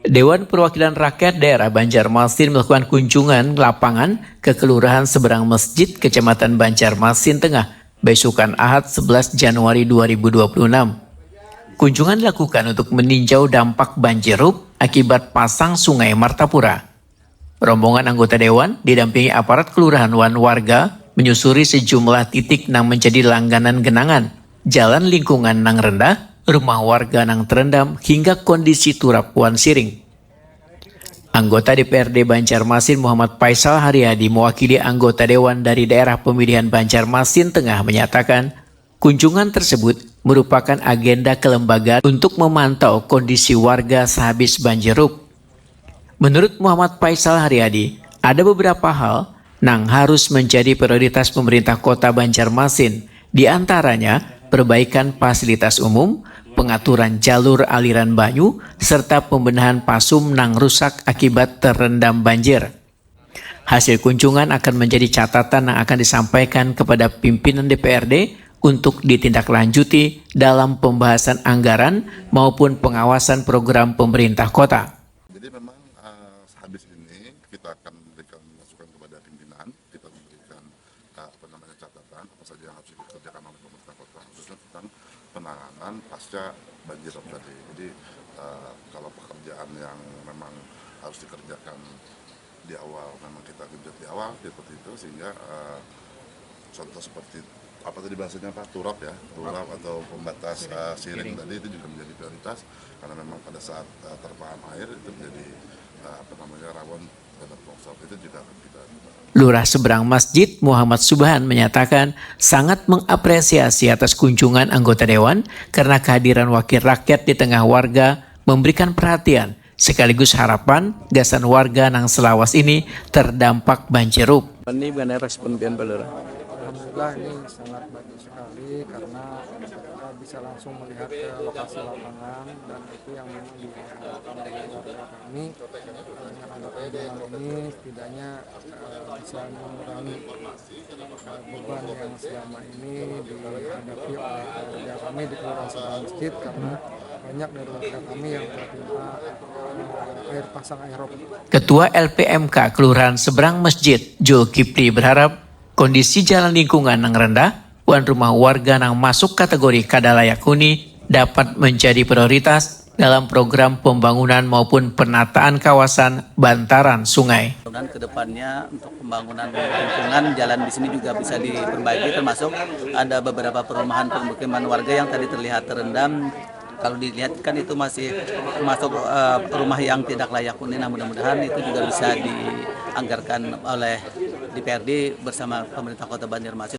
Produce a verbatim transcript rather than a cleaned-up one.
Dewan Perwakilan Rakyat Daerah Banjarmasin melakukan kunjungan lapangan ke Kelurahan Seberang Masjid, Kecamatan Banjarmasin Tengah, besukan Ahad sebelas Januari dua ribu dua puluh enam. Kunjungan dilakukan untuk meninjau dampak banjir rob akibat pasang Sungai Martapura. Rombongan anggota dewan didampingi aparat kelurahan wan warga menyusuri sejumlah titik nang menjadi langganan genangan, jalan lingkungan nang rendah, rumah warga nang terendam, hingga kondisi turap wan siring. Anggota D P R D Banjarmasin Muhammad Faisal Haryadi mewakili anggota dewan dari daerah pemilihan Banjarmasin Tengah menyatakan, kunjungan tersebut merupakan agenda kelembagaan untuk memantau kondisi warga sehabis banjir rob. Menurut Muhammad Faisal Haryadi, ada beberapa hal nang harus menjadi prioritas pemerintah Kota Banjarmasin, di antaranya perbaikan fasilitas umum, pengaturan jalur aliran banyu, serta pembenahan pasum nang rusak akibat terendam banjir. Hasil kunjungan akan menjadi catatan yang akan disampaikan kepada pimpinan D P R D untuk ditindaklanjuti dalam pembahasan anggaran maupun pengawasan program pemerintah kota. Jadi memang, eh, habis ini kita akan memberikan masukan kepada pimpinan, kita memberikan, eh, apa namanya, catatan apa saja yang harus dikerjakan oleh pemerintah kota, khususnya tentang penanganan pasca banjir tadi. Jadi, eh, kalau pekerjaan yang memang harus dikerjakan di awal, memang kita genjot di awal seperti itu, sehingga, eh, contoh seperti apa tadi bahasanya, apa, turap ya, turap atau pembatas, eh, siring tadi itu juga menjadi prioritas karena memang pada saat, eh, terpaan air itu menjadi, eh, apa namanya, rawan terhadap longsor, itu juga akan kita. Lurah Seberang Masjid Muhammad Subhan menyatakan sangat mengapresiasi atas kunjungan anggota dewan karena kehadiran wakil rakyat di tengah warga memberikan perhatian sekaligus harapan gasan warga nang selawas ini terdampak banjir rob. Ini mengenai respon pian, Pak Lurah. Alhamdulillah, ini sangat bagus sekali karena kita bisa langsung melihat ke lokasi lapangan dan itu yang memang diharapkan oleh warga kami. Dengan adanya kunjungan ini setidaknya, eh, bisa mengurangi, eh, beban yang selama ini dihadapi oleh warga kami di Kelurahan Seberang Masjid karena banyak dari warga kami yang tertimpa, eh, air pasang air rob. Ketua L P M K Kelurahan Seberang Masjid, Zulkifli, berharap kondisi jalan lingkungan nang rendah wan rumah warga nang masuk kategori kada layak huni dapat menjadi prioritas dalam program pembangunan maupun penataan kawasan bantaran sungai. Dan kedepannya untuk pembangunan lingkungan, jalan di sini juga bisa diperbaiki, termasuk ada beberapa perumahan permukiman warga yang tadi terlihat terendam. Kalau dilihat kan itu masih termasuk, eh, rumah yang tidak layak huni. Nah, mudah-mudahan itu juga bisa dianggarkan oleh D P R D bersama pemerintah Kota Banjarmasin.